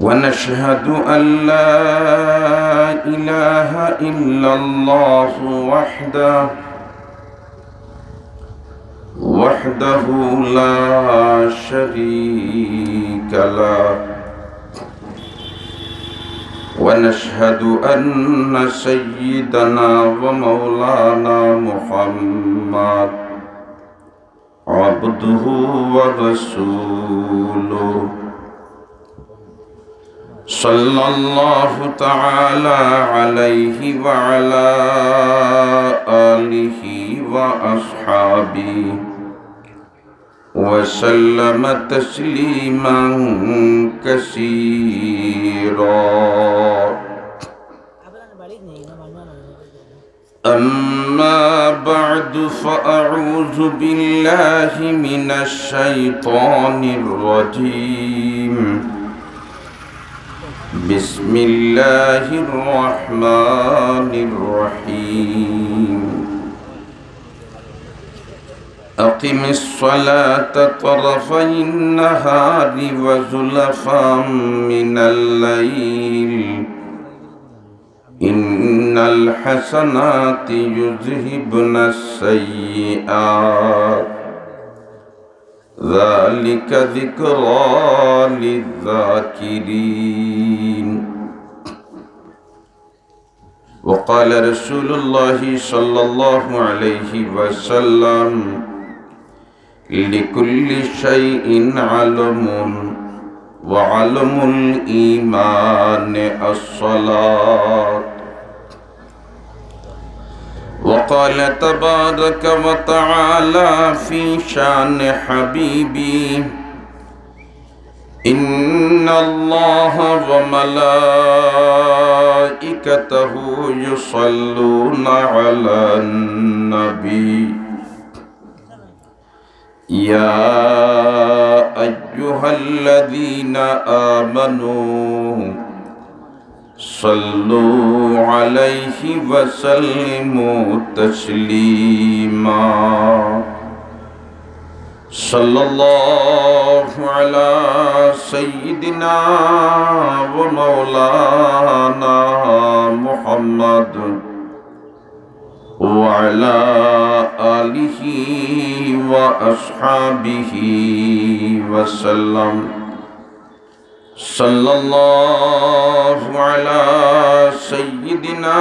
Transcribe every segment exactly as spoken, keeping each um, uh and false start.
ونشهد أن لا إله إلا الله وحده، وحده لا شريك له، ونشهد أن سيدنا ومولانا محمد عبده ورسوله، صلى الله تعالى عليه وعلى آله وأصحابه وسلم تسليما كثيرا. أما بعد، فأعوذ بالله من الشيطان الرجيم. بسم الله الرحمن الرحيم. أقم الصلاة طرفي النهار وزلفا من الليل، إن الحسنات يذهبن السيئات، ذلك ذكرى للذاكرين. وقال رسول الله صلى الله عليه وسلم: لكل شيء علم، وعلم الإيمان الصلاة. وقال تبارك وتعالى في شأن حبيبه: إن الله وملائكته يصلون على النبي، يا أيها الذين آمنوا صلوا عليه وسلموا تسليما. صلى الله على سيدنا ومولانا محمد وعلى آله وأصحابه وسلم. صلى الله على سيدنا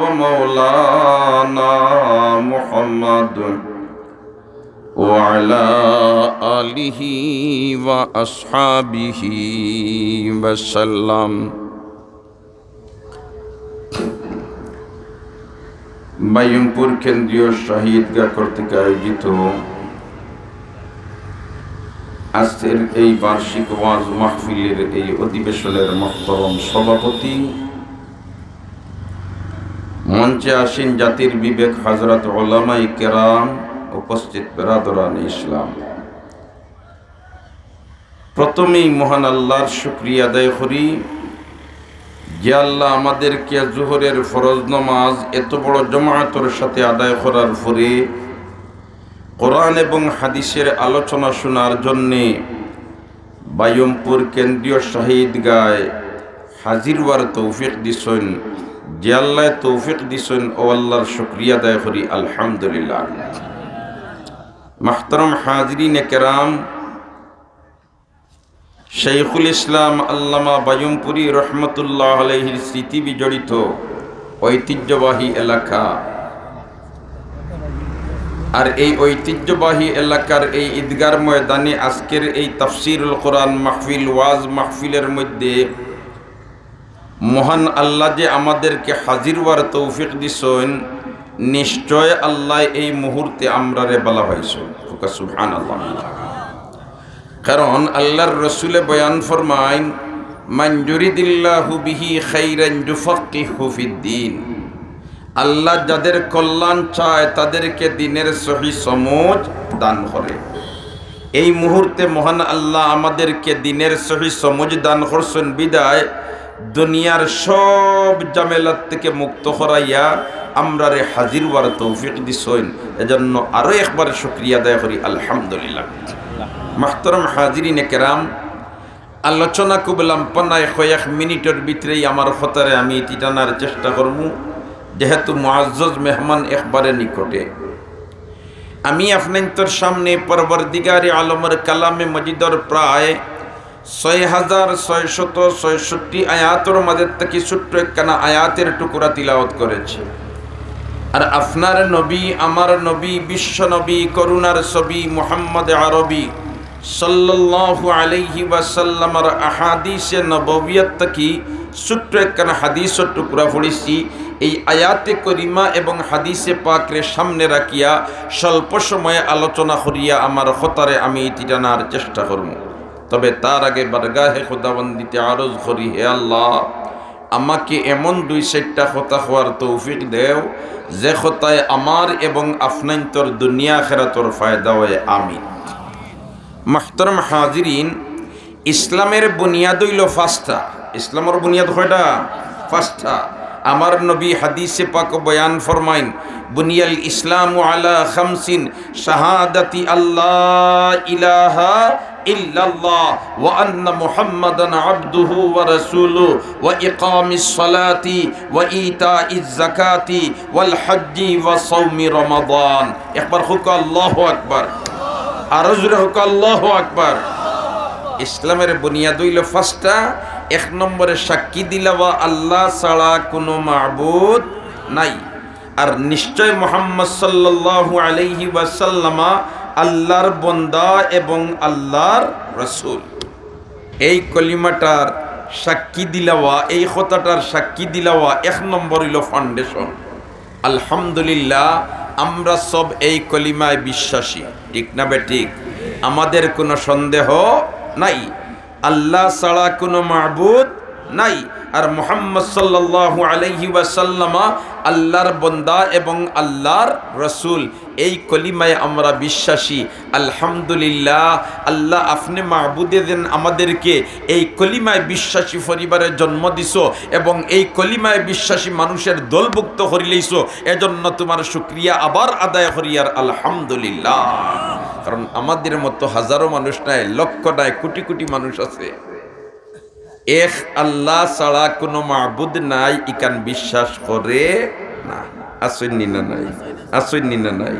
ومولانا محمد وعلى آله وأصحابه وسلم. বায়ুমপুর কেন্দ্রীয় শহীদগাহ কর্তৃক আয়োজিত আজকের এই বার্ষিক ওয়াজ মাহফিলের এই অধিবেশনের মহতরম সভাপতি, মঞ্চে আসীন জাতির বিবেক হযরত উলামায়ে কেরাম, উপস্থিত বেরাদরানে ইসলাম, প্রথমেই মহান আল্লাহর শুকরিয়া আদায় করি যে আল্লাহ আমাদেরকে জোহরের ফরজ নামাজ এত বড় জামাতর সাথে আদায় করার পরে কোরআন এবং হাদিসের আলোচনা শোনার জন্যে বায়ুমপুর কেন্দ্রীয় শহীদগায় হাজির হওয়ার তৌফিক দিছইন। যে আল্লাহ তৌফিক দিছইন, ও আল্লাহর শুকরিয়া আদায় করি, আলহামদুলিল্লাহ। মাহতারাম হাজিরিনে কেরাম, শাইখুল ইসলাম আল্লামা বায়ুমপুরী রহমতুল্লাহ আলাইহির স্মৃতি বিজড়িত ঐতিহ্যবাহী এলাকা। আর এই ঐতিহ্যবাহী এলাকার এই ঈদগার ময়দানে আজকের এই তাফসিরুল কোরআন মাহফিল, ওয়াজ মাহফিলের মধ্যে মহান আল্লাহ যে আমাদেরকে হাজির হওয়ার তৌফিক দিছইন, নিশ্চয় আল্লাহ এই মুহূর্তে আমরারে বালা পাইছইন। সুবহানাল্লাহ। কারণ আল্লাহর রসুলে বয়ান ফরমাইন, "মান ইউরিদিল্লাহু বিহি খাইরান ইউফাক্কিহু ফিদ্দীন।" আল্লাহ যাদের কল্যাণ চায়, তাদেরকে দ্বীনের সহি সমঝ দান করে। এই মুহূর্তে মহান আল্লাহ আমাদেরকে দ্বীনের সহি সমঝ দান করছইন বিধায় দুনিয়ার সব ঝামেলার থেকে মুক্ত করাইয়া আমরারে হাজির হওয়ার তৌফিক দিছইন। এজন্য আরো একবার শুকরিয়া আদায় করি, আলহামদুলিল্লাহ। মাহতারাম হাজিরিনে কেরাম, আলোচনা খুব লম্বা নায়, কয়েক মিনিটর ভিতরেই আমার কথারে আমি ইতি টানার চেষ্টা করমু, যেহেতু মুআজ্জজ মেহমান একবারে নিকটে। আমি আপনাইন্তর সামনে পরওয়ারদিগারে আলমর কালামে মজিদর প্রায় ছয় হাজার ছয়শত ছয়ষট্টি আয়াতর মাঝে থাকি ছোট্ট একখানা আয়াতের টুকরা তিলাওয়াত করেছি। আর আপনার নবী, আমার নবী, বিশ্ব নবী, করুণার ছবি মুহাম্মদ আরবি সাল্লাল্লাহু আলাইহি ওয়াসাল্লামর আহাদিসে নববিয়াত থাকি ছোট্ট একখানা হাদিসর টুকরা পড়ছি। এই আয়াতে করিমা এবং হাদিসে পাকরে সামনে রাখিয়া স্বল্প সময়ে আলোচনা করিয়া আমার কথারে আমি ইতি টানার চেষ্টা করমু। তবে তার আগে বারগাহে খুদাবন্দিতে আরজ করি, হে আল্লাহ, আমাকে এমন দুই চাইরটা কথা কওয়ার তৌফিক দেও, যে কথায় আমার এবং আপনাইন্তর দুনিয়া আখেরাতর ফায়দা হয়। আমিন। মুহতারাম হাজিরিন, ইসলামের বুনিয়াদ অইলো পাঁচটা। ইসলামর বুনিয়াদ কয়টা? পাঁচটা। আমার নবী হাদিসে পাক বয়ান ফরমাইন, "বুনিয়াল ইসলামু আলা খামসিন, শাহাদাতি আল্লা ইলাহা ইল্লাল্লাহ ওয়া আন্না মুহাম্মাদান আবদুহু ওয়া রাসূলুহু ওয়া ইকামিস সালাতি ওয়া ইতাইজ যাকাতি ওয়াল হাজ্জি ওয়া সাওমি রমাদান।" একবার কউক্কা আল্লাহু আকবার, আরো জোরে কউক্কা আল্লাহু আকবার। ইসলামের বুনিয়াদ অইলো পাঁচটা। এক নম্বরে সাক্ষী দিলাওয়া আল্লাহ ছাড়া কোনো মাবুদ নাই, আর নিশ্চয় মুহাম্মদ সাল্লাল্লাহু আলাইহি ওয়াসাল্লামা আল্লাহর বন্দা এবং আল্লাহর রসুল। এই কলিমাটার সাক্ষী দিলাওয়া, এই কথাটার সাক্ষী দিলাওয়া এক নম্বর অইলো foundation। আলহামদুলিল্লাহ, আমরা সব এই কলিমায় বিশ্বাসী, ঠিক না বেঠিক? আমাদের কোনো সন্দেহ নাই। আল্লাহ ছাড়া কোনো মাবুদ নাই, আর মুহাম্মদ সাল্লাল্লাহু আলাইহি ওয়াসাল্লামা আল্লাহর বন্দা এবং আল্লাহর রসুল। এই কলিমায় আমরা বিশ্বাসী। আলহামদুলিল্লাহ, আল্লাহ, আপনে মাবুদে যেন আমাদেরকে এই কলিমায় বিশ্বাসী পরিবারে জন্ম দিছো এবং এই কলিমায় বিশ্বাসী মানুষের দলভুক্ত করিলাইছো, এজন্য তোমার শুকরিয়া আবার আদায় করিয়ার আলহামদুলিল্লাহ। কারণ আমাদের মতো হাজারো মানুষ নাই, লক্ষ নাই, কোটি কোটি মানুষ আছে। এক আল্লাহ ছাড়া কোনো মাবুদ নাই, ইখান বিশ্বাস করে না। আছইন নি না নাই? আছইন নি না নাই?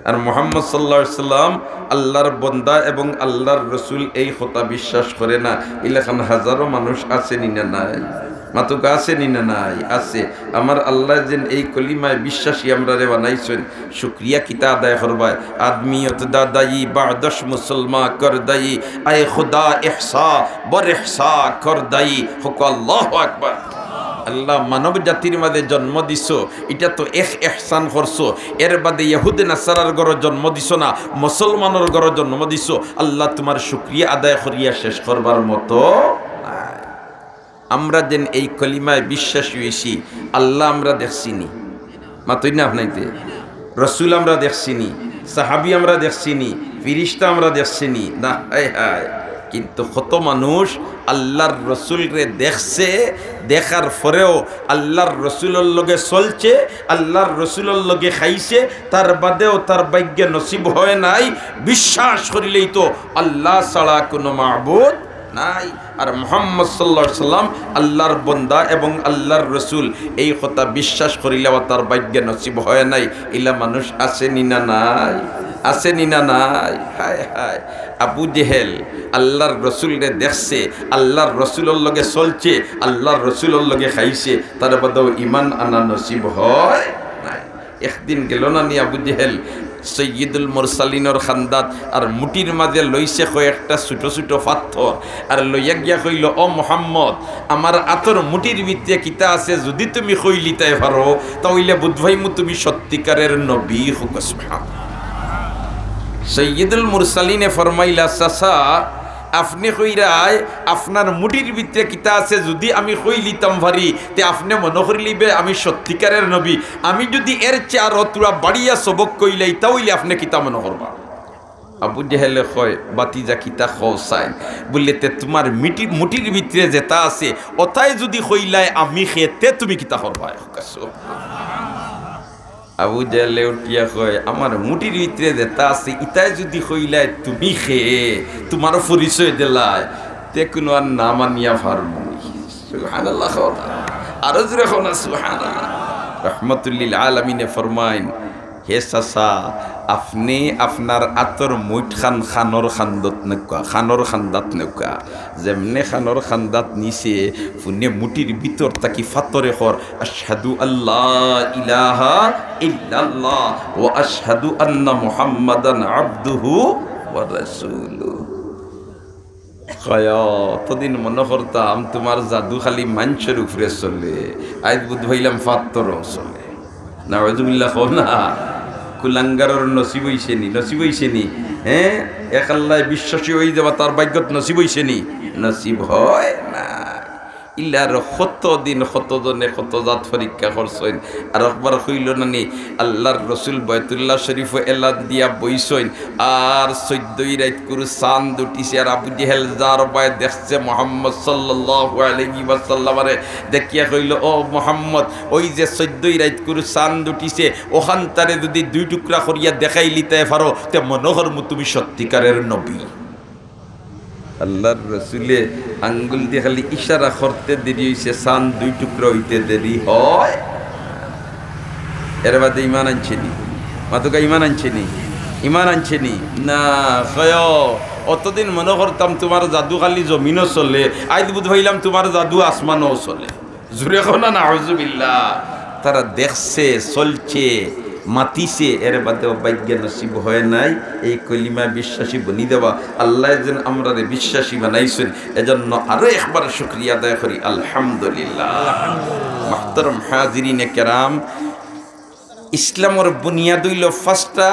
আর মুহাম্মদ সাল্লাল্লাহু আলাইহি ওয়াসাল্লাম আল্লাহর বন্দা এবং আল্লাহর রসুল, এই কথা বিশ্বাস করে না, ইলাখান হাজারো মানুষ আছে নি না নাই? মাতউক্কা, আছে নি না নাই? আছে। আমার আল্লাহ যেন এই কলিমায় বিশ্বাসী আমরারে বানাইছইন, শুকরিয়া কিতা আদায় করবায়? আদমিয়ত দাদাই বাদশ মুসলমান কর দাই, আয় খুদা এহসা বর এহসা কর দাই। কউক্কা আল্লাহু আকবার। আল্লাহ, মানব জাতির মাঝে জন্ম দিছো, ইটা তো এক এহসান করছো। এর বাদে ইহুদ নাসারার ঘরো জন্ম দিছো না, মুসলমানর ঘরো জন্ম দিছো। আল্লাহ, তোমার শুকরিয়া আদায় করিয়া শেষ করবার মতো নাই। আমরা যেন এই কলিমায় বিশ্বাসী অইছি, আল্লাহ আমরা দেখছি নি? মাতইন না আপনাইন্তে? রসুল আমরা দেখছি নি? সাহাবী আমরা দেখছি নি? ফিরিস্তা আমরা দেখছি নি? না, হায় হায়। কিন্তু কত মানুষ আল্লাহর রসুলরে দেখছে, দেখার পরেও আল্লাহর রসুলর লগে চলছে, আল্লাহর রসুলর লগে খাইছে, তার বাদেও তার ভাগ্যে নসিব হয় নাই। বিশ্বাস করিলাইতো আল্লাহ ছাড়া কোনো মাবুদ নাই। আর মুহাম্মদ সাল্লাল্লাহু আলাইহি ওয়াসাল্লাম আল্লাহর বন্দা এবং আল্লাহর রসুল, এই কথা বিশ্বাস করিলাওয়া তার ভাগ্যে নসিব হয় নাই। ইলা মানুষ আছে নি না নাই? আছে নি না নাই? হায় হায়। আবু জেহেল আল্লাহর রসুলরে দেখছে, আল্লাহর রসুলর লগে চলছে, আল্লাহর রসুলর লগে খাইছে, তার বাদেও ইমান আনা নসিব হয় নাই। একদিন গেল না নি আবু জেহেল সৈয়দুল মুরসালিনর খান্দাত, আর মুঠির মাঝে লইছে কয়েকটা ছোট ছোট পাথর, আর লইয়া গিয়া কইল, "ও মোহাম্মদ, আমার আতর মুঠির ভিতরে কিতা আছে, যদি তুমি কইলিতায় পারো, তা অইলে বুধ ভাইমু তুমি সত্যিকারের নবী।" কউক্কা সুবহানাল্লাহ। সৈয়দুল মুরসালিনে ফরমাইলা, "চাচা, আপনে কইরায় আপনার মুঠির ভিতরে কিতা আছে, যদি আমি কইলিতাম পারি, তে আপনে মনো করিলিবে আমি সত্যিকারের নবী। আমি যদি এর চেয়ে আরো থুড়া বাড়িয়া সবক কইলাই, তা অইলে আপনে কিতা মনো করবা?" আবু জেহেলে কয়, "বাতিজা, কিতা কও চাইন?" বুলে, "তে তোমার মিটি-, মুঠির ভিতরে যেতা আছে, অতায় যদি কইলায় আমি কে, তে তুমি কিতা করবায়?" আবু জেহেলে উঠিয়া কয়, "আমার মুঠির ভিতরে যেতা আছে, ইতায় যদি কইলায় তুমি কে, তোমার পরিচয় দিলায়, তে কুনু আর না মানিয়া পারমু নি। সুবহানাল্লাহ কও না। আরো জোরে কও না সুবহানাল্লাহ। রহমতুল্লিল আলামিনে ফরমাইন, হে চাচা, আপনে আপনার আতর মুইঠখান খানর খান্দাত নেউক্কা, খানর খান্দাত নেউক্কা। যেমনে খানর খান্দাত নিছে, ফুনে মুটির ভিতর থাকি ফাত্তরে কর, আশহাদু আল্লা ইলাহা ইল্লাল্লাহ ওয়া আশহাদু আন্না মুহাম্মাদান আবদুহু ওয়া রাসূলুহু। কয়, অতদিন মনো করতাম তুমার জাদু খালি মানষর উপরে চলে, আইজ বুঝ পাইলাম ফাত্তরও চলে। নাউজুবিল্লাহ কও না। কুলাঙ্গারর নসিব অইছে নি, নসিব অইছে নি? হে, এক আল্লায় বিশ্বাসী অইযিবা তার ভাগ্যত নসিব অইছে নি? নসিব হয় না। ইলা আরো কতদিন কতজনে কত জাত পরীক্ষা করছইন। আর একবার কইলো না নি, আল্লার রসুল বায়তুল্লাহ শরিফো এলান দিয়া বইছইন, আর চৈদ্দই রাইত কুরু চান্দ উঠিছে, আর আবু জেহেল যার বায় দেখছে মোহাম্মদ সাল্লাল্লাহু আলাইহি ওয়াসাল্লামরে, দেখিয়া কইলো, ও মোহাম্মদ, ওই যে চৈদ্দই রাইত কুরু চান্দ উঠিছে, অখানতারে যুদি দুই টুকরা করিয়া দেখাইলিতায় পারো, তে মনো করমু তুমি সত্যিকারের নবী। আল্লার রসুলে আঙ্গুল দি খালি ইশারা করতে দেরি অইছে, চান্দ দুই টুকরা অইতে দেরি হয়। এর বাদে ইমান আনছে নি? মাতুক্কা, ইমান আনছে নি? ইমান আনছে নি? না। কয়, অতদিন মনো করতাম তুমার জাদু খালি জমিনো চলে, আইজ বুঝ পাইলাম তুমার জাদু আসমানো চলে। জোরে কও না, নাউজুবিল্লাহ। তারা দেখছে, চলছে, মাতিছে, এর বাদেও ভাগ্যে নসিব হয় নাই এই কলিমা বিশ্বাসী বনি যাওয়া। আল্লায় যেন আমরারে বিশ্বাসী বানাইছইন, এজন্য আরো একবার শুকরিয়া আদায় করি, আলহামদুলিল্লাহ। মুহতারাম হাজিরিনে কেরাম, ইসলামর বুনিয়াদ অইলো পাঁচটা।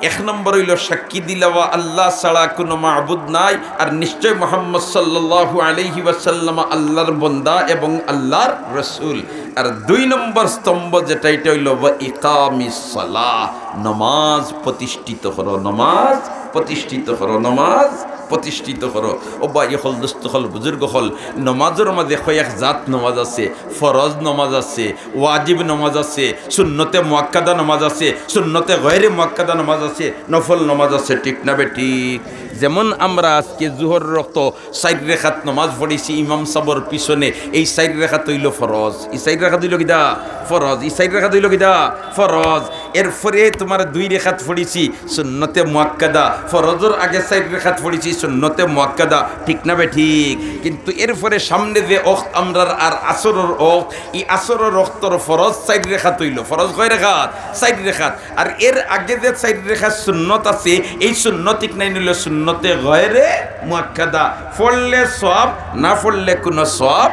এক নম্বর অইলো সাক্ষী দিলাওয়া আল্লাহ ছাড়া কুনু মাবুদ নাই, আর নিশ্চয় মোহাম্মদ সাল্লাল্লাহু আলাইহি ওয়াসাল্লাম আল্লার বন্দা এবং আল্লার রসুল। আর দুই নম্বর স্তম্ভ যেটা, ইটা অইলো ওয়া ইকামিস সালাহ, নমাজ প্রতিষ্ঠিত করো, নমাজ প্রতিষ্ঠিত করো, নমাজ প্রতিষ্ঠিত করো। ও ভাই অকল, দোস্ত অকল, বুজুর্গ অকল, নমাজর মাঝে কয়েক জাত নমাজ আছে, ফরজ নমাজ আছে, ওয়াজিব নমাজ আছে, সুন্নতে মুআক্কাদা নমাজ আছে, সুন্নতে গয়রে মুআক্কাদা নমাজ আছে, নফল নমাজ আছে, ঠিক না বেঠিক? যেমন আমরা আজকে জুহর অক্ত চাইর রেখাত নমাজ পড়িছি ইমাম সাবর পিছনে, এই চাইর রেখাত অইলো ফরজ, ই চাইর রেখাত অইলো কিতা? ফরজ। ই চাইর রেখাত অইলো কিতা? ফরজ। এরপরে তুমার দুই রেখাত পড়িছি সুন্নতে মুআক্কাদা, ফরজর আগে চাইর রেখাত পড়িছি সুন্নতে মুআক্কাদা, ঠিক না বেঠিক? কিন্তু এরপরে সামনে যে অক্ত আমরার আর আসরর অক্ত, ই আসরর অক্তর ফরজ চাইর রেখাত অইলো। ফরজ কয় রেখাত? চাইর রেখাত। আর এর আগে যে চাইর রেখাত সুন্নত আছে, এই সুন্নত ইকনাইন অইলো সুন্নতে গয়রে মুআক্কাদা। পড়লে সওয়াব, না পড়লে কুনু সওয়াব,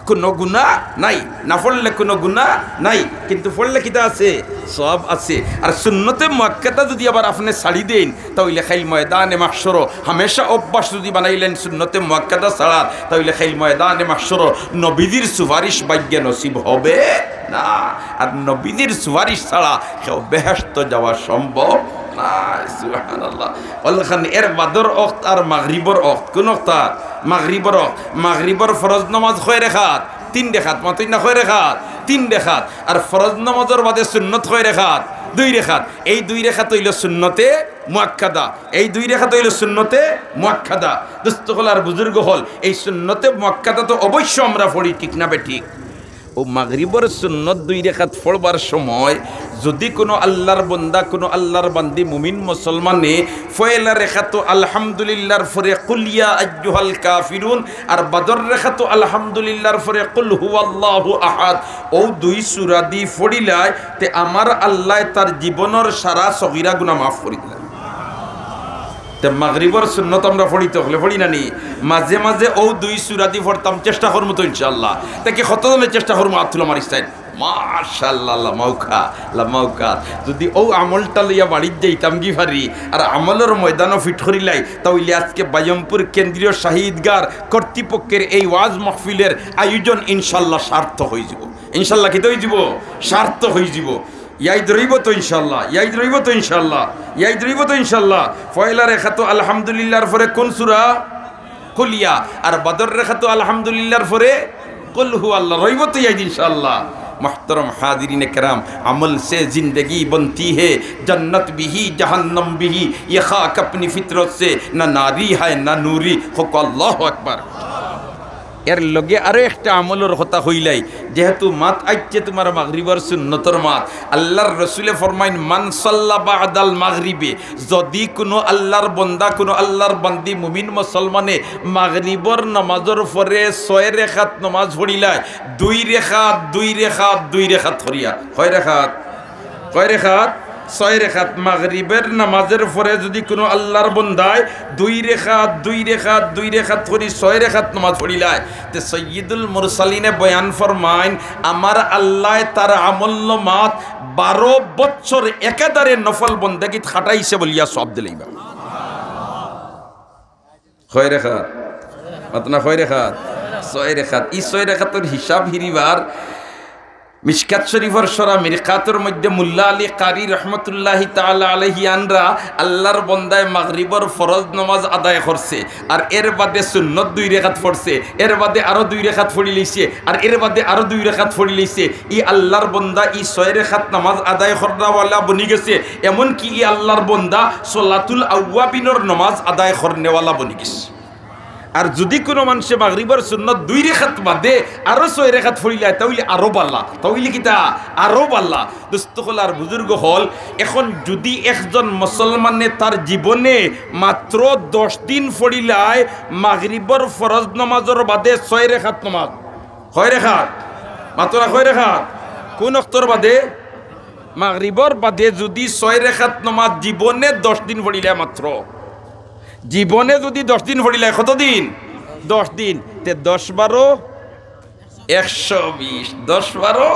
কুনু গুনা নাই, না পড়লে কুনু গুনা নাই, কিন্তু পড়লে কিতা আছে? সওয়াব আছে। আর সুন্নতে মুআক্কাদা যুদি আবার আপনে ছাড়ি দেইন, তা অইলে কাইল ময়দানে মাহশরো হামেশা অভ্যাস যুদি বানাইলাইন সুন্নতে মুআক্কাদা ছাড়ার, তা অইলে কাইল ময়দানে মাহশরো নবীজির সুপারিশ ভাগ্যে নসিব হবে না। আর নবীজির সুপারিশ ছাড়া কেউ বেহেশত যাওয়া সম্ভব নায়। সুবহানাল্লাহ। অলাখান এর বাদর অক্ত আর মাগরিবর অক্ত, কুন অক্ত আর? মাগরিবর অক্ত। মাগরিবর ফরজ নমাজ কয় রেখাত? তিন রেখাত। মাতইন না, কয় রেখাত? তিন রেখাত। আর ফরজ নমাজর বাদে সুন্নত কয় রেখাত? দুই রেখাত। এই দুই রেখাত অইলো সুন্নতে মুআক্কাদা, এই দুই রেখাত অইলো সুন্নতে মুআক্কাদা। দোস্ত অকল আর বুজুর্গ অকল, এই সুন্নতে মুআক্কাদা তো অবশ্য আমরা পড়ি, ঠিক না বেঠিক? অউ মাগরিবর সুন্নত দুই রেখাত পড়বার সময় যুদি কুনু আল্লার বন্দা, কুনু আল্লার বান্দি, মুমিন মুসলমানে পয়লা রেখাতো আলহামদুলিল্লাহর পরে কুল ইয়া আইয়ুহাল কাফিরুন, আর বাদর রেখাতো আলহামদুলিল্লাহর পরে কুল হুয়াল্লাহু আহাদ, অউ দুই সূরা দি পড়িলায়, তে আমার আল্লায় তার জীবনর সারা সগীরা গুনা মাফ করি দিলা। তে মাগরিবর সুন্নত আমরা পড়ি তো অকলে, পড়ি না নি? মাঝে মাঝে অউ দুই সূরা দি পড়তাম, চেষ্টা করমু তো ইনশাআল্লাহ। তে কি কতজনে চেষ্টা করমু? আত তুলো মারি চাইন। মাশাআল্লাহ, লামাউকা, লামাউকা। যুদি অউ আমলটা লইয়া বাড়িত যাইতামগি পারি, আর আমলর ময়দানো ফিট করিলাই, তা অইলে আজকে বায়মপুর কেন্দ্রীয় শহীদগার কর্তৃপক্ষের এই ওয়াজ মাহফিলের আয়োজন ইনশাআল্লাহ সার্থক অইযিবো। ইনশাআল্লাহ কিতা অইযিবো? সার্থক অইযিবো। ইয়াদ রইবো তো ইনশাআল্লাহ, ইয়াদ রইবো তো ইনশাআল্লাহ, ইয়াদ রইবো তো ইনশাআল্লাহ। পয়লা রেখাতো আলহামদুলিল্লাহর পরে কুন সূরা? কুল ইয়া। আর বাদর রেখাতো আলহামদুলিল্লাহর পরে কুল হুয়াল্লাহ। রইবো তো ইয়াদ ইনশাআল্লাহ। محترم حاضرین کرام، عمل سے زندگی بنتی ہے، جنت بھی جہنم بھی، یہ خاک اپنی فطرت سے، نہ ناری ہے نہ نوری۔ কউক্কা আল্লাহু আকবার। এর লগে আরো একটা আমলর কথা কইলাই, যেহেতু মাত আইছে তুমার মাগরিবর সুন্নতর মাত, আল্লাহর রসুলে ফরমাইন, من صلى بعد المغرب, যদি কুনু আল্লাহর বন্দা, কুনু আল্লাহর বান্দি মুমিন মুসলমানে মাগরিবর নামাজর পরে ছয় রেখাত নামাজ পড়িলায়, দুই রেখাত, দুই রেখাত, দুই রেখাত করিয়া, কয় রেখাত? কয় রেখাত? ছয় রেখাত। মাগরিবর নামাজর পরে যদি কুনু আল্লাহর বন্দায় দুই রেখাত, দুই রেখাত, দুই রেখাত করি ছয় রেখাত নামাজ পড়িলায়, তে সৈয়দুল মুরসালিনে বয়ান ফরমাইন, আমার আল্লায় তার আমলনামাত বারো বছর একাধারে নফল বন্দেগিত খাটাইছে বলিয়া সওয়াব দিলাইবা। কয় রেখাত? মাতো না, কয় রেখাত? ছয় রেখাত। ই ছয় রেখাতর হিসাব হিরিবার মিশকাত শরীফর সরা মিরকাতর মধ্যে মুল্লা আলী কারি রহমতুল্লাহি তাআলা আলাইহি আনরা আল্লাহর বন্দায় মাগরিবর ফরজ নামাজ আদায় করছে, আর এর বাদে সুন্নত দুই রেখাত পড়ছে, এর বাদে আরো দুই রেখাত পড়ি লইছে, আর এর বাদে আরো দুই রেখাত পড়ি লইছে। ই আল্লাহর বন্দা ই ছয় রেখাত নামাজ আদায় করনেওয়ালা বনি গেছে, এমনকি ই আল্লাহর বন্দা সলাতুল আউয়াবিনর নামাজ আদায় করনেওয়ালা বনি গেছে। আর যদি কুনু মানষে মাগরিবর সুন্নত দুই রেখাত বাদে আরো ছয় রেখাত পড়িলায়, তা অইলে আরো বালা। তা অইলে কিতা? আরো বালা। দোস্ত অকল আর বুজুর্গ অকল, এখন যদি একজন মুসলমানে তার জীবনে মাত্র দশ দিন পড়িলায় মাগরিবর ফরজ নামাজর বাদে ছয় রেখাত নামাজ, কয় রেখাত? মাতো না, কয় রেখাত? কুন অক্তর বাদে? মাগরিবর বাদে যদি ছয় রেখাত নামাজ জীবনে দশ দিন পড়িলায় মাত্র, জীবনে যদি দশ দিন পড়িলায়, কত দিন? দশ দিন। তে দশ বারো একশো বিশ, দশ বারো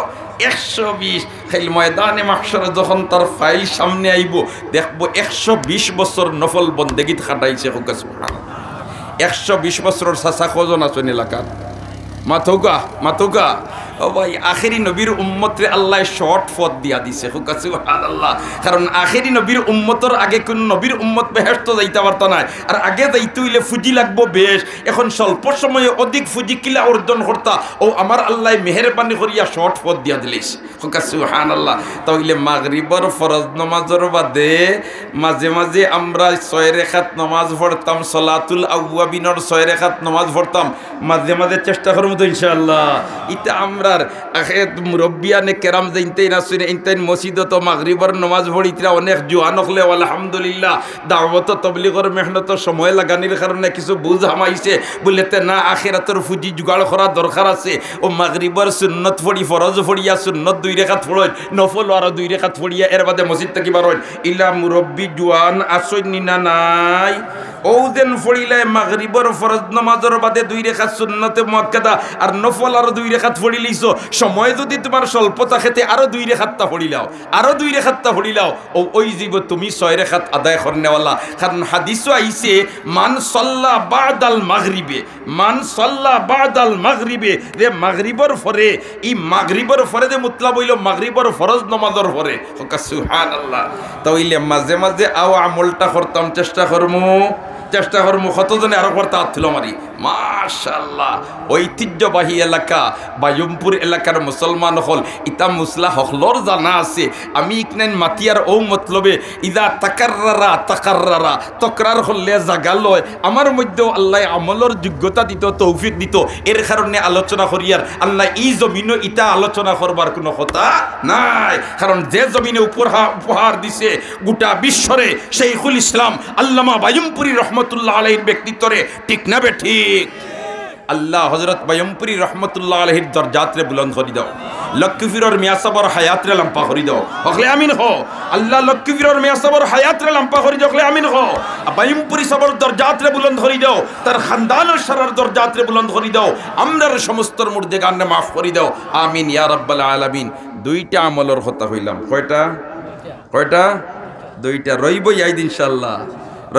একশো বিশ। কাইল ময়দানে মাহশরে যখন তার ফাইল সামনে আইবো, দেখবো একশো বিশ বছর নফল বন্দেগিত খাটাইছে। কউক্কা সুবহানাল্লাহ। একশো বিশ বছরর চাচা কয়জন আছইন এলাকাত? মাতউক্কা, মাতউক্কা। ও ভাই, আখেরি নবীর উম্মতরে আল্লায় short পথ দিয়া দিছে। কউক্কা সুবহানাল্লাহ। কারণ আখেরি নবীর উম্মতর আগে কুনু নবীর উম্মত বেহেশতো যাইতা পারতা নায়। আর আগে যাইতে অইলে ফুজি লাগবো বেশ। এখন স্বল্প সময়ে অধিক ফুজি কিলা অর্জন করতা? অউ আমার আল্লায় মেহেরবানি করিয়া short পথ দিয়া দিলিছে। কউক্কা সুবহানাল্লাহ। তা অইলে মাগরিবর ফরজ নামাজর বাদে মাঝে মাঝে আমরা ছয় রেখাত নামাজ পড়তাম, সলাতুল আউয়াবিনর ছয় রেখাত নামাজ পড়তাম, মাঝে মাঝে চেষ্টা করমু তো ইনশাআল্লাহ। ইতা আমরার আখে মুরব্বিয়ানে কেরাম যেইনতাইন আছইন, এইনতাইন মসজিদো তো মাগরিবর নামাজ পড়িত্রা, অনেক জোয়ান অকলে আলহামদুলিল্লাহ দাওয়াত তবলিগর মেহনতো সময় লাগানির কারণে কিছু বুঝ হামাইছে। বুলে তে না, আখিরাতর ফুজি জুগাড় করা দরকার আছে। অউ মাগরিবর সুন্নত পড়ি, ফরজ পড়িয়া সুন্নত দুই রেখাত পড়ইন, নফল আরো দুই রেখাত পড়িয়া এর বাদে মসজিদ থাকি বারইন। ইলা মুরব্বি জোয়ান আছইন নি না নাই? অউ যেন পড়িলায় মাগরিবর ফরজ নামাজর বাদে দুই রেখাত সুন্নতে মুআক্কাদা আর নফল আরো দুই রেখাত পড়িলিছো। সময় যদি তুমার স্বল্প থাকে তে আরো দুই রেখাত্তা পড়িলাও, আরো দুই রেখাত্তা পড়িলাও। অউ অইযিবো তুমি ছয় রেখাত আদায় করনেওয়ালা। কারণ হাদিসো আইছে, মান সাল্লা বাদাল মাগরিবে, মান সাল্লা বাদাল মাগরিবে, যে মাগরিবর পরে, ই মাগরিবর পরে যে মতলব অইলো মাগরিবর ফরজ নামাজর পরে। কউক্কা সুবহানাল্লাহ। তা অইলে মাঝে মাঝে অউ আমলটা করতাম, চেষ্টা করমু, চেষ্টা করমু। কতজনে আরো করতা আত তুলো মারি? মাশাআল্লাহ। ঐতিহ্যবাহী এলাকা, বায়ুমপুর এলাকার মুসলমান অকল, ইতা মুসলা হকলর জানা আছে। আমি ইকনাইন মাতিয়ার অউ মতলবে, ইদা তাকাররারা তাকাররারা, তকরার করলে জাগা লয়। আমার মধ্যেও আল্লায় আমলর যোগ্যতা দিতো, তৌফিক দিতো, এর কারণে আলোচনা করিয়ার। আল্লায় ই জমিনো ইতা আলোচনা করবার কুনু কথা নাই, কারণ যে জমিনে উপহার, উপহার দিছে গোটা বিশ্বরে শেখুল ইসলাম আল্লামা বায়ুমপুরী রহমতুল্লাহ আলাইহির ব্যক্তিত্বরে, ঠিক না বেঠিক? আল্লাহ হযরত বায়ুমপুরী রহমতুল্লাহ আলাইহির দরজাতরে বুলন্দ করি দেও। লক্ষ্মীপুরর মিয়াসাবর হায়াতরে লাম্বা করি দেও। হকলে আমিন কও। আল্লাহ লক্ষ্মীপুরর মিয়াসাবর হায়াতরে লাম্বা করি দেও। হকলে আমিন কও। বায়ুমপুরী সাবর দরজাতরে বুলন্দ করি দেও। তার খানদানর সারার দরজাতরে বুলন্দ করি দেও। আমরার সমস্তর মুর্দেগানরে মাফ করি দেও। আমিন ইয়া রাব্বাল আলামিন। দুইটা আমলর কথা কইলাম। কয়টা? কয়টা? দুইটা। রইবো ইয়াদ ইনশাআল্লাহ,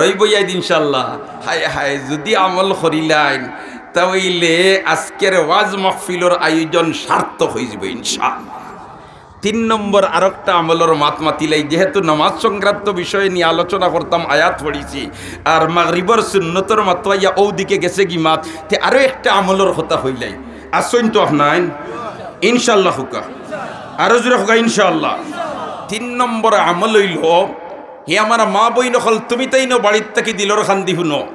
রইবো ইয়াদ ইনশাআল্লাহ। হায় হায়, যুদি আমল করিলাইন, তা অইলে আজকের ওয়াজ মাহফিলর আয়োজন সার্থক অইযিবো ইনশাআল্লাহ। তিন নম্বর আরোকটা আমলর মাত মাতিলাই, যেহেতু নামাজ সংক্রান্ত বিষয় নিয়া আলোচনা করতাম, আয়াত পড়িছি, আর মাগরিবর সুন্নতর মাত আইয়া অউ দিকে গেছেগি মাত, তে আরো একটা আমলর কথা কইলাই। আছইন তো আপনাইন? ইনশাআল্লাহ কউক্কা। আরো জোরে কউক্কা ইনশাআল্লাহ। তিন নম্বর আমল অইলো, হে আমার মা বইন অকল, তুমি তাইনও বাড়ির থাকি দিলর কান্দি হুনো।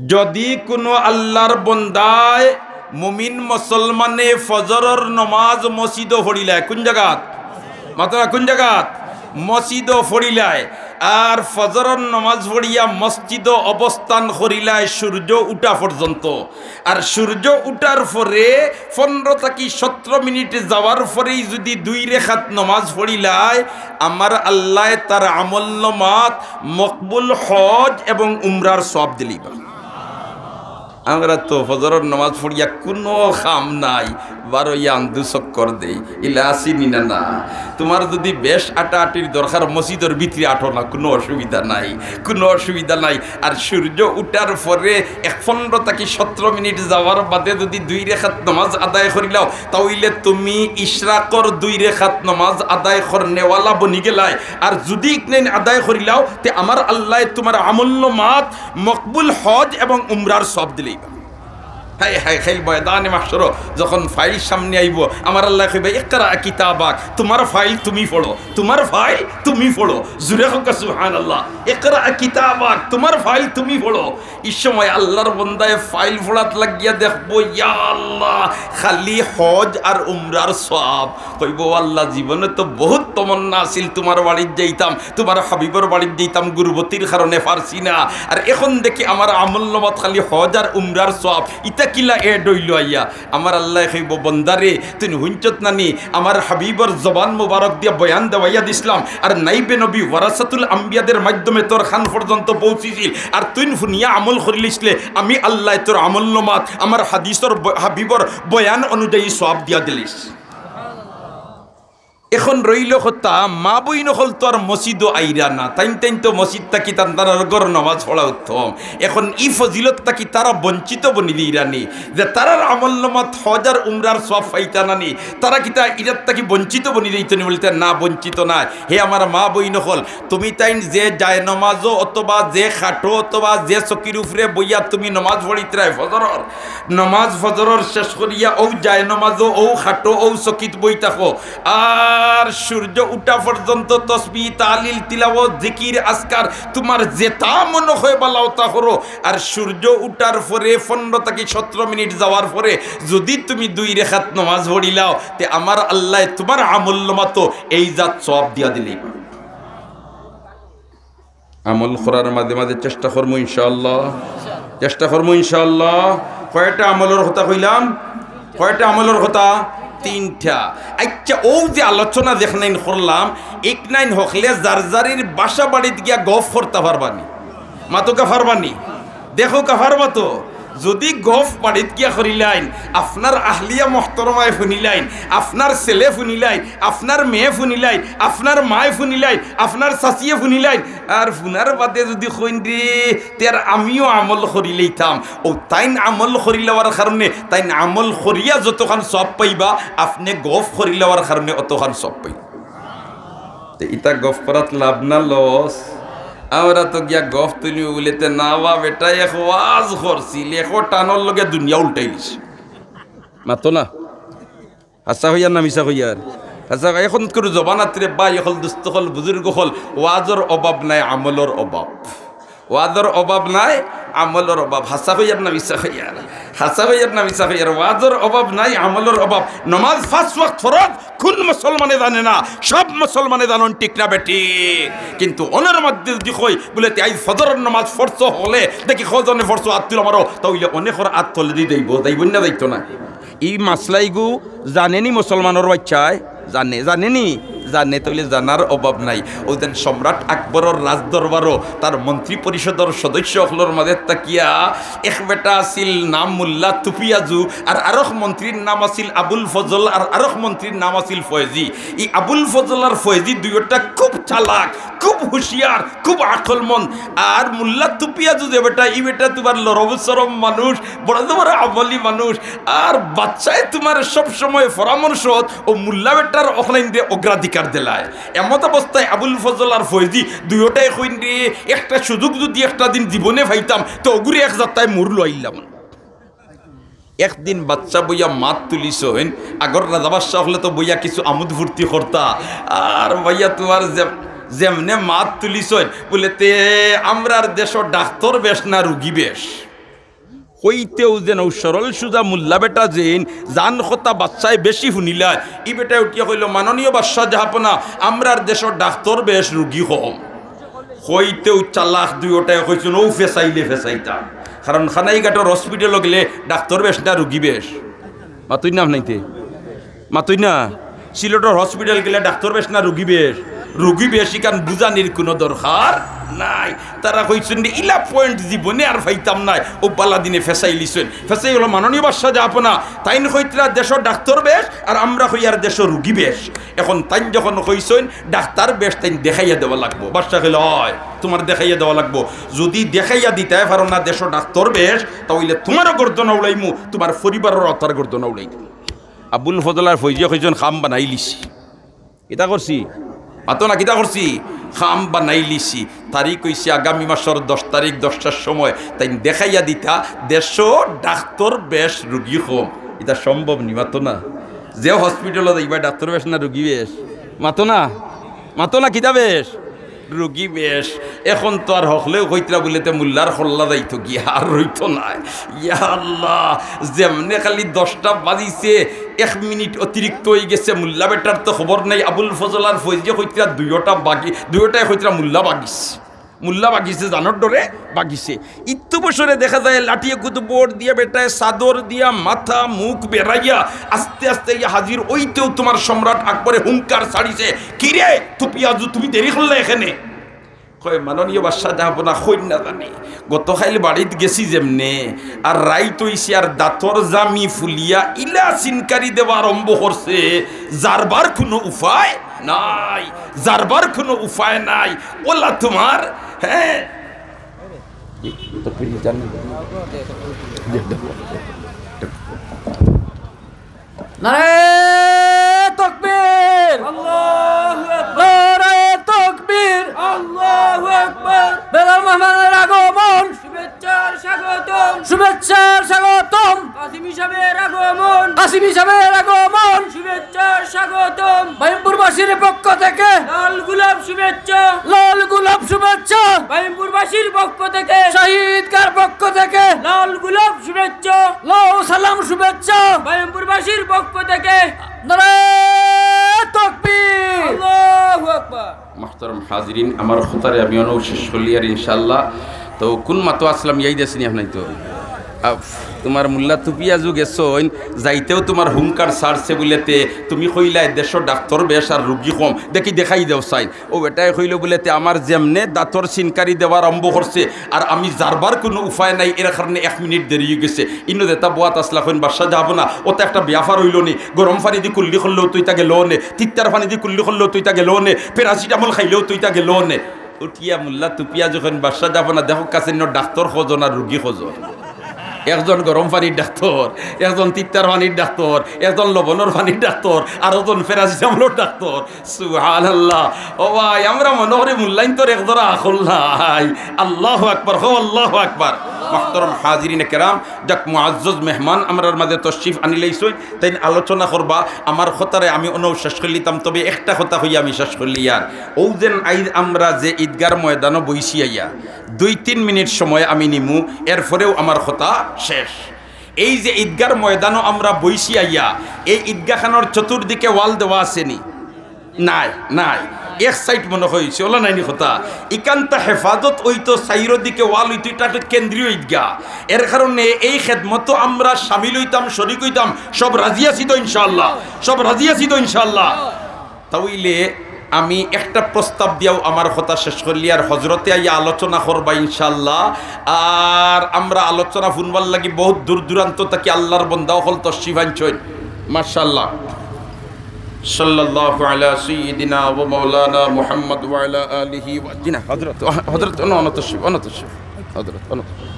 যদি কুনু আল্লার বন্দায় মুমিন মুসলমানে ফজরর নমাজ মসজিদো পড়িলায়, কুন জাগাত? মাতো না, কুন জাগাত? মসজিদো পড়িলায়। আর ফজরর নমাজ পড়িয়া মসজিদো অবস্থান করিলায় সূর্য উঠা পর্যন্ত। আর সূর্য উঠার পরে পনেরো থাকি সতেরো মিনিট যাওয়ার পরেই যদি দুই রেখাত নমাজ পড়িলায়, আমার আল্লায় তার আমলনামাত মকবুল হজ এবং উমরার সওয়াব দিলাইবা। আমরা তো ফজরর নামাজ পড়িয়া কুনু কাম নাই, বারইয়া আন্দু চক্কর দেই, ইলা আছি নি না? না, তুমার যুদি বেশ আটাআটির দরকার, মসজিদর ভিতরে আটো না, কুনু অসুবিধা নাই, কুনু অসুবিধা নাই। আর সূর্য উঠার পরে এক পনেরো থাকি সতেরো মিনিট যাওয়ার বাদে যুদি দুই রেখাত নামাজ আদায় করিলাও, তা অইলে তুমি ইশরাকর দুই রেখাত নামাজ আদায় করনেওয়ালা বনি গেলায়। আর যুদি ইকনাইন আদায় করিলাও, তে আমার আল্লায় তুমার আমলনামাত মকবুল হজ এবং উমরার সওয়াব দিলাইবা। হায় হায়, কাইল ময়দানে মাহশরো যখন ফাইল সামনে আইবো, আমার আল্লায় কইবা, "ইকরা কিতাবাক, তুমার ফাইল তুমি পড়ো, তুমার ফাইল তুমি পড়ো।" জোরে কউক্কা সুবহানাল্লাহ। "ইকরা কিতাবাক, তুমার ফাইল তুমি পড়ো।" ই সময় আল্লার বন্দায় ফাইল পড়াত লাগিয়া দেখবো, ইয়া আল্লাহ, খালি হজ আর উমরার সওয়াব। কইবো, "ও আল্লাহ, জীবনে তো বউত তমন্না আছিল, তুমার বাড়িত যাইতাম, তুমার হাবিবর বাড়িত যাইতাম, গুরবতির কারণে পারছি না। আর এখন দেখি আমার আমলনামাত খালি হজ আর উমরার সওয়াব, ইতা কিলা add অইলো আইয়া?" আমার আল্লায় কইবো, "বন্দারে, তুইন হুনছত না নি, আমার হাবিবর জবান মোবারক দিয়া বয়ান দেওয়াইয়া দিছলাম, আর নাইবে নবী ওয়ারাসাতুল আম্বিয়াদের মাধ্যমে তোর কান পর্যন্ত পৌঁছিছিল, আর তুইন হুনিয়া আমল করিলিছলে, আমি আল্লায় তোর আমলনামাত আমার হাদিসর ব-, হাবিবর বয়ান অনুযায়ী সওয়াব দিয়া দিলিছি।" এখন রইলো কথা, মা বইন অকল তো আর মসজিদো আইরা না, তাইন তাইন তো মসজিদ থাকি তান তারার ঘরো নামাজ পড়া উত্তম। এখন ই ফজিলত থাকি তারা বঞ্চিত বনি যাইরা নি, যে তারার আমলনামাত হজ আর উমরার সওয়াব পাইতা না নি, তারা কিতা ইটার থাকি বঞ্চিত বনি যাইতো নি? বলতে না, বঞ্চিত নায়। হে আমার মা বইন অকল, তুমি তাইন যে জায়নামাজো অথবা যে খাটো অথবা যে চকির উপরে বইয়া তুমি নামাজ পড়িতরায় ফজরর, নামাজ ফজরর শেষ করিয়া অউ জায়নামাজো, অউ খাটো, অউ চকিত বই থাকো, আর সূর্য উঠা পর্যন্ত তসবিহ, তাহলিল, তিলাওয়াত, জিকির, আজকার, তুমার যেতা মনো কয় বালা অতা করো। আর সূর্য উঠার পরে পনেরো থাকি সতেরো মিনিট যাওয়ার পরে যুদি তুমি দুই রেখাত নামাজ পড়িলাও, তে আমার আল্লায় তুমার আমলনামাতো এই জাত সওয়াব দিয়া দিলাইবা। আমল করার মাঝে মাঝে চেষ্টা করমু ইনশাআল্লাহ, চেষ্টা করমু ইনশাআল্লাহ। কয়টা আমলর কথা কইলাম? কয়টা আমলর কথা? তিনটা। আইচ্ছা, অউ যে আলোচনা যেখানাইন করলাম, ইকনাইন হকলে যার যারির বাসা বাড়িত গিয়া গফ করতা পারবা নি? মাতউক্কা পারবা নি? দেখউক্কা পারবা তো? যুদি গফ বাড়িত গিয়া করিলাইন, আপনার আহলিয়া মহতরমায় হুনিলাইন, আপনার ছেলে হুনিলাইন, আপনার মেয়ে হুনিলাইন, আপনার মায় হুনিলাইন, আপনার চাচিয়ে হুনিলাইন, আর হুনার বাদে যুদি কইন রে, তে আর আমিও আমল করিলাইতাম। অউ তাইন আমল করিলাওয়ার কারণে, তাইন আমল করিয়া যতখান সওয়াব পাইবা, আপনে গফ করিলাওয়ার কারণে অতখান সওয়াব পাইবা। তে ইতা গফ করাত লাভ না লস? আমরা তো গিয়া গফ তুলিমু বুলে, তে না বা বেটায় এক ওয়াজ করছিল, এক টানর লগে দুনিয়া উল্টাই দিছে। মাতো না। হাছা কইয়ার না মিছা কইয়ার? হাছা কই-, এখন কুনু জমানাত রে ভাই অকল, দুস্ত অকল, বুজুর্গ অকল, ওয়াজর অভাব নাই, আমলর অভাব। ওয়াজর অভাব নাই, আমলর অভাব। হাছা কইয়ার না মিছা কইয়ার? হাছা কইয়ার না মিছা কইয়ার? ওয়াজর অভাব নাই, আমলর অভাব। নমাজ পাঁচ ওয়াক্ত ফরজ, কুন মুসলমানে জানে না? সব মুসলমানে জানইন, ঠিক না বেঠিক? কিন্তু অনর মধ্যে যুদি কই বুলে, "তে আইজ ফজরর নমাজ পড়ছো হকলে, দেখি কয়জনে পড়ছো, আত তুলো মারো", তা অইলে অনেকর আত তলেদি যাইবো, যাইবো না, যাইতো না? ই মাসলা ইগু জানে নি মুসলমানর বাইচ্চায়? জানে, জানে নি? জানে, তা অইলে জানার অভাব নাই। অউ যেন সম্রাট আকবরর রাজদরবারো তার মন্ত্রী পরিষদর সদস্য অকলর মাঝে থাকিয়া এক বেটা আছিল নাম মোল্লা তুপিয়াজু, আর আরক মন্ত্রীর নাম আছিল আবুল ফজল, আর আরক মন্ত্রীর নাম আছিল ফয়েজি। ই আবুল ফজল আর ফয়েজি দুইওটা খুব চালাক, খুব হুঁশিয়ার, খুব আকলমন্দ। আর মোল্লা তুপিয়াজু যে বেটা, ই বেটা তুমার লরম সরম মানুষ, বড় জবর আমলি মানুষ। আর বাদশায় তুমার সব সময় পরামর্শ অউ মোল্লা বেটার অকলাইনরে অগ্রাধিকার দিলায়। এমত অবস্থায় আবুল ফজল আর ফয়েজি দুইওটায় কইন রে, একটা সুযোগ যুদি একটা দিন জীবনে পাইতাম, তে অগুরে এক যাত্রায় মুর লইলাম। একদিন বাদশা বইয়া মাত তুলিছইন, আগর রাজা বাদশা অকলে তো বইয়া কিছু আমোদ ফুর্তি করতা, আর বইয়া তুমার যে-, যেমনে মাত তুলিছইন, বুলে তে আমরার দেশো ডাক্তর বেশ না রুগী বেশ। কইতেউ যেন অউ সরল সুজা মুল্লা বেটা যেইন, যান কথা বাদশায় বেশি হুনিলায়, ই বেটায় উঠিয়া কইলো, "মাননীয় বাদশা জাহাপনা, আমরার দেশো ডাক্তর বেশ, রুগী কম।" কইতেউ চালাক দুইওটায় কইছইন, "অউ ফেসাইলে ফেসাইতাম।" কারণ কানাইঘাটর হসপিটালো গেলে ডাক্তর বেশ না রুগী বেশ? মাতইন না আপনাইন্তে? মাতইন না? সিলেটর হসপিটাল গেলে ডাক্তর বেশ না রুগী বেশ? রুগী বেশ, ইখান বুঝানির কুনু দরকার নাই। তারা কইছইন যে, "ইলা পয়েন্ট জীবনে আর পাইতাম নায়।" অউ বালা দিনে ফেসাইলিছইন। ফেসাই অইলো, "মাননীয় বাদশা জাহাপনা, তাইন কইতরা দেশো ডাক্তর বেশ, আর আমরা কইয়ার দেশো রুগী বেশ।" এখন তাইন যখন কইছইন ডাক্তার বেশ, তাইন দেখাইয়া দেওয়া লাগবো। বাদশা কইলো, "অয়, তুমার দেখাইয়া দেওয়া লাগবো। যুদি দেখাইয়া দিতায় পারো না দেশো ডাক্তর বেশ, তা অইলে তুমারও গর্দনা উড়াইমু, তুমার পরিবারর অতার গর্দনা উড়াই দিমু।" আবুল ফজল আর ফৈজিয়ে কইছইন, "কাম বানাইলিছি।" কিতা করছি? মাতো না, কিতা করছি? কাম বানাইলিছি। তারিখ অইছে আগামী মাসর দশ তারিখ, দশটার সময়। তাইন দেখাইয়া দিতা, দেশো ডাক্তর বেশ, রুগী কম। ইতা সম্ভব নি, মাতো না? যে হসপিটালো যাইবা, ডাক্তর বেশ না রুগী বেশ? মাতো না, মাতো না, কিতা বেশ? রুগী বেশ। এখন তো আর হকলেউ কইতরা বুলে তে মুল্লার খল্লা যাইতো গিয়া, আর রইতো নায়। ইয়া আল্লাহ, যেমনে খালি দশটা বাজিছে, এক মিনিট অতিরিক্ত অইগেছে, মুল্লা বেটার তো খবর নাই। আবুল ফজল আর ফৈজিয়ে কইতরা দুইওটা বাগি-, দুইওটায় কইতরা মুল্লা বাগিছে, মুল্লা বাগিছে, জানর ডরে বাগিছে। ইত্যু বছরে দেখা যায় লাঠিয়ে কুদু বর দিয়া বেটায় চাদর দিয়া মাথা মুখ বেড়াইয়া আস্তে আস্তে ইয়া হাজির অইতেউ তুমার সম্রাট আকবরে হুঙ্কার ছাড়িছে, "কিরে তুপিয়াজু, তুমি দেরি করলে এখানে?" কয়, "মাননীয় বাদশা জাহাপনা, কইন না জানি, গতকাইল বাড়িত গেছি যেমনে, আর রাইত অইছে, আর দাঁতর জামি ফুলিয়া ইলা সিনকারি দেওয়া আরম্ভ করছে, যারবার কুনু উপায় নাই, যারবার কুনু উপায় নাই।" অলা তুমার, হ্যাঁ, নারায়ে তাকবীর! আল্লাহু আকবার! নারায়ে তাকবীর! আল্লাহু আকবার! বেলাল মেহমানের আগমন! শুভেচ্ছা স্বাগতম! শুভেচ্ছা স্বাগতম! কাসিমি সাহেবের আগমন! কাসিমি সাহেবের আগমন! শুভেচ্ছা স্বাগতম! বাহিমপুরবাসীর পক্ষ থেকে লাল গোলাপ শুভেচ্ছা! লাল গোলাপ শুভেচ্ছা! বাহিমপুরবাসীর পক্ষ থেকে, শহীদ কার পক্ষ থেকে লাল গোলাপ শুভেচ্ছা! লাল সালাম শুভেচ্ছা! বাহিমপুরবাসীর পক্ষ থেকে নারায়ে তাকবীর! আল্লাহু আকবার! মুহতারাম হাজিরিন, আমার কথারে আমি অনো শেষ করলিয়ার ইনশাআল্লাহ। তো কুন মাতো আছলাম, ইয়াদ আছে নি আপনাইনতো? আফ, তুমার মুল্লা তুপিয়াজু গেছইন, যাইতেউ তুমার হুঙ্কার ছাড়ছে বুলে তে, তুমি কইলায় দেশো ডাক্তর বেশ আর রুগী কম, দেখি দেখাই দেও চাইন। অউ বেটায় কইলো বুলে তে, "আমার যেমনে দাঁতর সিনকারি দেওয়া আরম্ভ করছে, আর আমি যারবার কুনু উপায় নাই, এর কারণে এক মিনিট দেরি অইগেছে।" ইনো যেতা বওয়াত আছলা কইন, "বাদশা জাহাপনা, অতা একটা বেয়াপার অইলো নি, গরম পানি দি কুল্লি করলেউ তো ইতা গেলো অনে, তিত্তার পানি দি কুল্লি করলেউ তো ইতা গেলো অনে, প্যারাসিটামল খাইলেউ তো ইতা গেলো অনে।" উঠিয়া মুল্লা তুপিয়াজু কইন, "বাদশা জাহাপনা, দেখউক্কা চাইন, ডাক্তর কয়জন আর রুগী কয়জন? একজন গরম পানির ডাক্তর, একজন তিত্তার পানির ডাক্তর, একজন লবণর পানির ডাক্তর, আর একজন প্যারাসিটামলর ডাক্তর।" সুবহানাল্লাহ। ও ভাই, আমরা মনো করি মুল্লাইন্তর একজরা আকল নাই। আল্লাহু আকবার, কও আল্লাহু আকবার। মুহতারাম হাজিরিনে কেরাম, যাক মুআজ্জাজ মেহমান আমরার মাঝে তশরিফ আনিলাইছইন, তাইন আলোচনা করবা। আমার কথারে আমি অনো শেষ করলিতাম, তবে একটা কথা কইয়া আমি শেষ করলিয়ার। অউ যেন আইজ আমরা যে ইদগার ময়দানো বইছি আইয়া, দুই তিন মিনিট সময় আমি নিমু, এরপরেউ আমার কথা শেষ। এই যে ইদগার ময়দানো আমরা বইছি আইয়া, এই ইদগাখানর চতুর্দিকে ওয়াল দেওয়া আছে নি? নাই, নাই। এক সাইড মনো অইছে, অলা নায় নি কথা। ইখানতা হেফাজত অইতো, চাইরোদিকে ওয়াল অইতো, ইটা একটা কেন্দ্রীয় ইদগা। এর কারণে এই খেদমতো আমরা শামিল অইতাম, শরিক অইতাম। সব রাজি আছি তো ইনশাআল্লাহ? সব রাজি আছি তো ইনশাআল্লাহ? তা অইলে আমি একটা প্রস্তাব দিয়াউ আমার কথা শেষ করলিয়ার, হজরতে আইয়া আলোচনা করবা ইনশাআল্লাহ। আর আমরা আলোচনা হুনবার লাগি বউত দূর দূরান্ত থাকি আল্লাহর বন্দা অকল তশরিফ আনছইন। মাশাআল্লাহ। সাল্লাল্লাহু আলা সাইয়্যিদিনা ওয়া মাওলানা মুহাম্মদ ওয়া আলা আলিহি ওয়া, জি না, হযরত, হযরত, অনো, অনো তশরিফ, অনো তশরিফ, হযরত, অনো তশরিফ।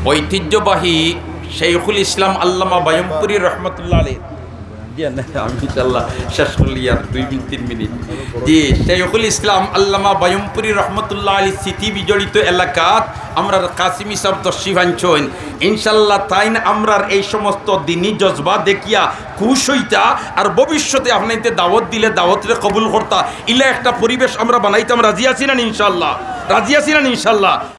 ঐতিহ্যবাহী শাইখুল ইসলাম আল্লামা বায়মপুরী রহমতুল্লাহ আলাইহি আমি ইনশাল্লাহ শেষ করলি আর দুই মিনিট, তিন মিনিট। জি, শেখুল ইসলাম আল্লামা বায়ুমপুরী রহমতুল্লাহ আলী স্মৃতি বিজড়িত এলাকাত আমরার কাসিমি সাহেব তশরিফ আনছইন। ইনশাল্লাহ তাইন আমরার এই সমস্ত দিনী জজবা দেখিয়া খুশ অইতা, আর ভবিষ্যতে আপনাইতে দাওয়াত দিলে দাওয়াতরে কবুল করতা, ইলা একটা পরিবেশ আমরা বানাইতাম। রাজি আছি না ইনশাল্লাহ? রাজি আছি না ইনশাল্লাহ?